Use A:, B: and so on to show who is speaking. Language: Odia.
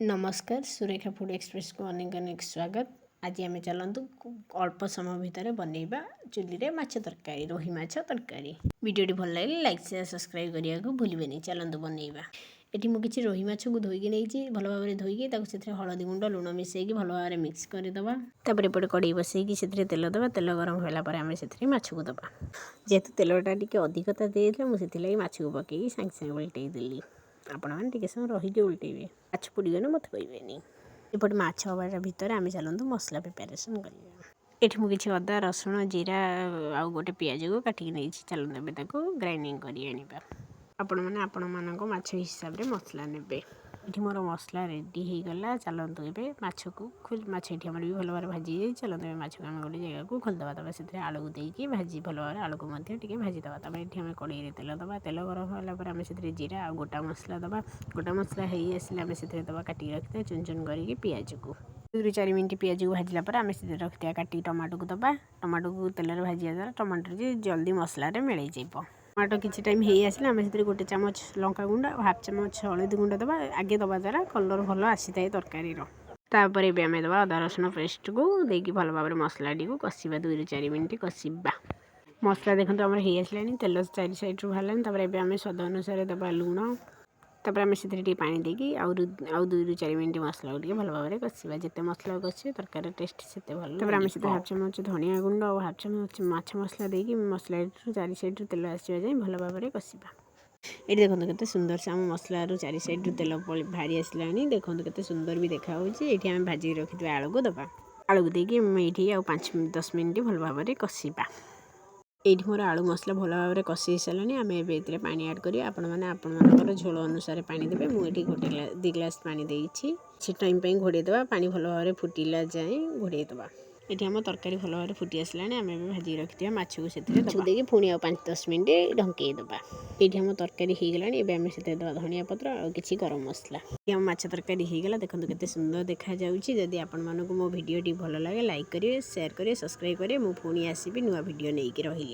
A: ନମସ୍କାର, ସୁରେଖା ଫୁଡ଼୍ ଏକ୍ସପ୍ରେସକୁ ଅନେକ ଅନେକ ସ୍ୱାଗତ। ଆଜି ଆମେ ଚାଲନ୍ତୁ ଅଳ୍ପ ସମୟ ଭିତରେ ବନେଇବା ଚୁଲିରେ ମାଛ ତରକାରୀ, ରୋହି ମାଛ ତରକାରୀ। ଭିଡ଼ିଓଟି ଭଲ ଲାଗିଲେ ଲାଇକ୍, ସେୟାର, ସବସ୍କ୍ରାଇବ୍ କରିବାକୁ ଭୁଲିବେନି। ଚାଲନ୍ତୁ ବନେଇବା। ଏଠି ମୁଁ କିଛି ରୋହି ମାଛକୁ ଧୋଇକି ନେଇଛି। ଭଲ ଭାବରେ ଧୋଇକି ତାକୁ ସେଥିରେ ହଳଦୀ ଗୁଣ୍ଡ, ଲୁଣ ମିଶାଇକି ଭଲ ଭାବରେ ମିକ୍ସ କରିଦେବା। ତାପରେ ଏପଟେ କଡ଼େଇ ବସେଇକି ସେଥିରେ ତେଲ ଦେବା। ତେଲ ଗରମ ହେଲା ପରେ ଆମେ ସେଥିରେ ମାଛକୁ ଦେବା। ଯେହେତୁ ତେଲଟା ଟିକେ ଅଧିକତା ଦେଇଥିଲା, ମୁଁ ସେଥିଲାଗି ମାଛକୁ ପକେଇକି ସାଙ୍ଗେ ସାଙ୍ଗେ ଓଲଟେଇ ଦେଲି। ଆପଣମାନେ ଟିକେ ସମୟ ରହିକି ଓଲଟେଇବେ। ମାଛ ପୋଡ଼ିଗଲେ ମୋତେ କହିବେନି। ଏପଟେ ମାଛ ହେବା ଭିତରେ ଆମେ ଚାଲନ୍ତୁ ମସଲା ପ୍ରିପାରେସନ୍ କରିବା। ଏଠି ମୁଁ କିଛି ଅଦା, ରସୁଣ, ଜିରା ଆଉ ଗୋଟେ ପିଆଜକୁ କାଟିକି ନେଇଛି। ଚାଲନ୍ତୁ ଏବେ ତାକୁ ଗ୍ରାଇଣ୍ଡିଙ୍ଗ କରି ଆଣିବା। ଆପଣମାନେ ଆପଣମାନଙ୍କ ମାଛ ହିସାବରେ ମସଲା ନେବେ। ଏଠି ମୋର ମସଲା ରେଡ଼ି ହେଇଗଲା। ଚାଲନ୍ତୁ ଏବେ ମାଛକୁ ଖୋଲି, ମାଛ ଏଠି ଆମର ବି ଭଲ ଭାବରେ ଭାଜି ହେଇଯାଇଛି। ଚାଲନ୍ତୁ ଏବେ ମାଛକୁ ଆମେ ଗୋଟେ ଜାଗାକୁ ଖୋଲିଦେବା। ତାପରେ ସେଥିରେ ଆଳୁକୁ ଦେଇକି ଭାଜି, ଭଲ ଭାବରେ ଆଳୁକୁ ମଧ୍ୟ ଟିକେ ଭାଜିଦେବା। ତାପରେ ଏଠି ଆମେ କଡ଼େଇରେ ତେଲ ଦେବା। ତେଲ ଗରମ ହେଲା ପରେ ଆମେ ସେଥିରେ ଜିରା ଆଉ ଗୋଟା ମସଲା ଦେବା। ଗୋଟା ମସଲା ହେଇ ଆସିଲେ ଆମେ ସେଥିରେ ଦେବା କାଟିକି ରଖିଥିବା ଚୁନ ଚୁନ କରିକି ପିଆଜକୁ। 2ରୁ 4 ମିନିଟ୍ ପିଆଜକୁ ଭାଜିଲା ପରେ ଆମେ ସେଥିରେ ରଖିଥିବା କାଟିକି ଟମାଟୋକୁ ଦେବା। ଟମାଟୋକୁ ତେଲରେ ଭାଜିବା ଦ୍ୱାରା ଟମାଟୋ ଜଲ୍ଦି ମସଲାରେ ମିଳେଇଯିବ। ଟମାଟୋ କିଛି ଟାଇମ୍ ହେଇ ଆସିଲେ ଆମେ ସେଥିରେ 1 ଚାମଚ ଲଙ୍କା ଗୁଣ୍ଡ ଆଉ ହାଫ୍ ଚାମଚ ହଳଦୀ ଗୁଣ୍ଡ ଦେବା। ଆଗେ ଦେବା ଦ୍ୱାରା କଲର୍ ଭଲ ଆସିଥାଏ ତରକାରୀର। ତାପରେ ଏବେ ଆମେ ଦେବା ଅଦା ରସୁଣ ପେଷ୍ଟକୁ। ଦେଇକି ଭଲ ଭାବରେ ମସଲାଟିକୁ କଷିବା, 2ରୁ 4 ମିନିଟ୍ କଷିବା। ମସଲା ଦେଖନ୍ତୁ ଆମର ହେଇ ଆସିଲାଣି, ତେଲ ଚାରି ସାଇଡ଼ରୁ ବାହାରିଲାଣି। ତାପରେ ଏବେ ଆମେ ସ୍ୱାଦ ଅନୁସାରେ ଦେବା ଲୁଣ। ତାପରେ ଆମେ ସେଥିରେ ଟିକେ ପାଣି ଦେଇକି ଆଉ 2ରୁ 4 ମିନିଟ୍ ମସଲାକୁ ଟିକେ ଭଲ ଭାବରେ କଷିବା। ଯେତେ ମସଲା କଷିବେ, ତରକାରୀର ଟେଷ୍ଟ ସେତେ ଭଲ। ତାପରେ ଆମେ ସେଥିରେ ହାଫ୍ ଚାମଚ ଧନିଆ ଗୁଣ୍ଡ ଆଉ ହାଫ୍ ଚାମଚ ମାଛ ମସଲା ଦେଇକି ମସଲାରୁ ଚାରି ସାଇଡ଼ରୁ ତେଲ ଆସିବା ଯାଏଁ ଭଲ ଭାବରେ କଷିବା। ଏଇଠି ଦେଖନ୍ତୁ କେତେ ସୁନ୍ଦର ସେ ଆମ ମସଲାରୁ ଚାରି ସାଇଡ଼ରୁ ତେଲ ବାହାରି ଆସିଲାଣି। ଦେଖନ୍ତୁ କେତେ ସୁନ୍ଦର ବି ଦେଖାହେଉଛି। ଏଇଠି ଆମେ ଭାଜିକି ରଖିଥିବା ଆଳୁକୁ ଦେବା। ଆଳୁକୁ ଦେଇକି ଆମେ ଏଇଠି ଆଉ 5-10 ମିନିଟ୍ ଭଲ ଭାବରେ କଷିବା। ଏଇଠି ମୋର ଆଳୁ ମସଲା ଭଲ ଭାବରେ କଷି ହେଇସାରିଲାଣି। ଆମେ ଏବେ ଏଥିରେ ପାଣି ଆଡ଼୍ କରିବା। ଆପଣମାନେ ଆପଣମାନଙ୍କର ଝୋଳ ଅନୁସାରେ ପାଣି ଦେବେ। ମୁଁ ଏଠି ଗୋଟେ 2 ଗ୍ଲାସ୍ ପାଣି ଦେଇଛି। କିଛି ଟାଇମ୍ ପାଇଁ ଘୋଡ଼େଇ ଦେବା। ପାଣି ଭଲ ଭାବରେ ଫୁଟିଲା ଯାଏଁ ଘୋଡ଼େଇ ଦେବା। ଏଠି ଆମ ତରକାରୀ ଭଲ ଭାବରେ ଫୁଟି ଆସିଲାଣି। ଆମେ ଏବେ ଭାଜିକି ରଖିଥିବା ମାଛକୁ ସେଥିରେ ଦେଇକି ପୁଣି ଆଉ 5-10 ମିନିଟ୍ ଢଙ୍କେଇ ଦେବା। ଏଇଠି ଆମ ତରକାରୀ ହେଇଗଲାଣି। ଏବେ ଆମେ ସେଥିରେ ଦେବା ଧନିଆ ପତ୍ର ଆଉ କିଛି ଗରମ ମସଲା। ଏଠି ଆମ ମାଛ ତରକାରୀ ହେଇଗଲା। ଦେଖନ୍ତୁ କେତେ ସୁନ୍ଦର ଦେଖାଯାଉଛି। ଯଦି ଆପଣମାନଙ୍କୁ ମୋ ଭିଡ଼ିଓଟି ଭଲ ଲାଗେ, ଲାଇକ୍ କରିବେ, ସେୟାର କରିବେ, ସବସ୍କ୍ରାଇବ୍ କରିବେ। ମୁଁ ପୁଣି ଆସିବି ନୂଆ ଭିଡ଼ିଓ ନେଇକି। ରହିଲି।